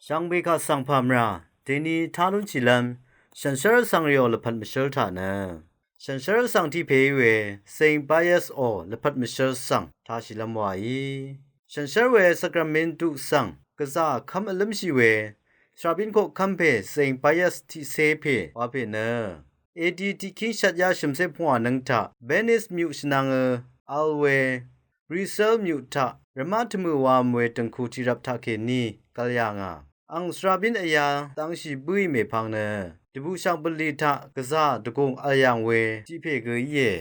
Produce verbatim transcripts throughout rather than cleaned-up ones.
Shvngbe kaq svng pàmvrà deni tá lúnshìlv́m shànshér vsvng rìò lvpat mvshǿl taq nø, shànshér vsvng tiq pè í we Saint Pius ò lvpat mvshǿl svng tāshìlv́m wàí. Shànshér we sakramentu svng gvzà kv́m vlǿmshì we svrabín koqkv́m pè Saint Pius tiqcé pè wa pè nø, A D tiqkíng shvtyá shø̀mcé pungwà nøng taq Venice myuq shvnvngø vl we Brussels myuq taq rvmá tvmø̀ wamø we dø̀ngku tiqrvp taqkèní gvl yà ngà. Àng svrabín vyā dvngshì bǿì mèpvng nø, dvbùshv̀ng bvlì taq gvzà dvgùng vl yv̀ng we tiq pè gø íe.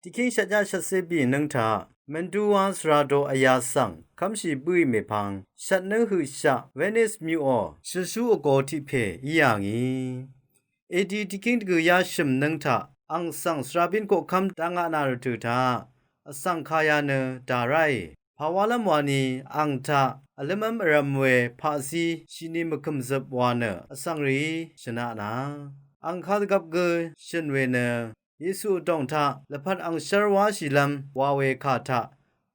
Tiqkíng shvtyá shvtcé bì nøng taq Mantua svra do vyā svng kv́mshì bǿì mèpvng shvt nøng høqshaq Venice myuqò shøshú vgo tiq pè í yà ngì. A D tiqkíng dvgø̀yá shø̀m nøng taq àng svng svrabín koqkv́m dvngaq nà rvtø̀ taq vsvng kaya nø dà ráì. Pàwálv́m wani àng taq vlǿmv́m vrv̄m we paqzí shini mvkø̀mzøp wa nø vsvng rìí shø̀naq nà, àng kadvgvp gø shø̀n we nø Yesu vdòng taq lvpat àng shv́r wáshìlv́m wa we kà taq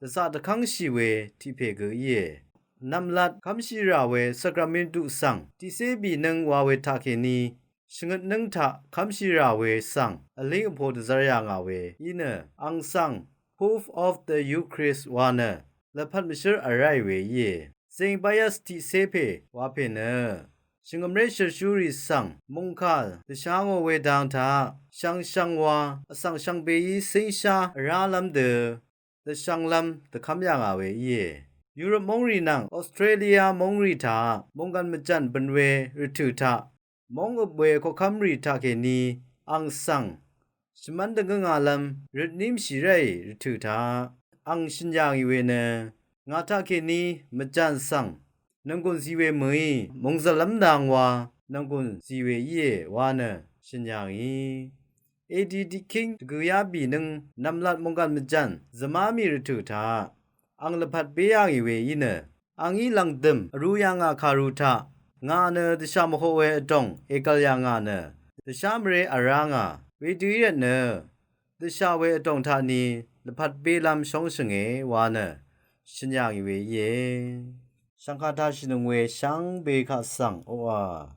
dvzaq dvkv́ngshì we tiq pè gø íe. Nv̀mlat kv́mshì rà we sakramentu svng tiqcé bì nøng wa we taqkèní shvngøt nøng taq kv́mshì rà we svng vlíng vpo dvzv́r yà ngà we í nø, àng svng Pope of the Eucharist wa nø lvpat mvshǿl vl ráì we íe. Saint Pius tiqcé pè wa pè nø shvngø̀mré shø̀shúrì svng mòngkà dvsha ngò we dang taq shvngshvng wa vsvng shvngbeí cíngshá vrálv́m dø dvshvnglv́m dvkv́m yà ngà we íe. Europe móngrì nvng Australia móngrì taq mònggv̀n mvjv̀n bø̀n we rvtø̀ taq móng øp we koqkv́mrì taqkèní àng svng shvmv́n dvngǿ ngalv́m røtnímshì ráì rvtø̀ taq àng shø̀n yà ngì we nø, ngà taqkèní mvjv̀n svng nònggùn zi we mø̀í mòngzv̀llv́m dang wa nònggùn zi we íe wa nø shø̀n yà ngì. A D tiqkíng dvgø̀yá bì nøng nv̀mlat mònggv̀n mvjv̀n zvmá mì rvtø̀ taq àng lvpat bé yà ngì we í nø, àngí lv̀ngdø̀m vrū yà ngà kàru taq ngà nø dvshà mvhoq we vdòng ègv̀l yà ngà nø dvshá mvré vl rá ngà wedø í rvtnø, dvshà we vdòng taqni lvpat bélv́m shóngshø̀nge wa nø shø̀n yà ngì we íe. Shv̀ngkà tāshìnøng we shvngbe kaq svng oqà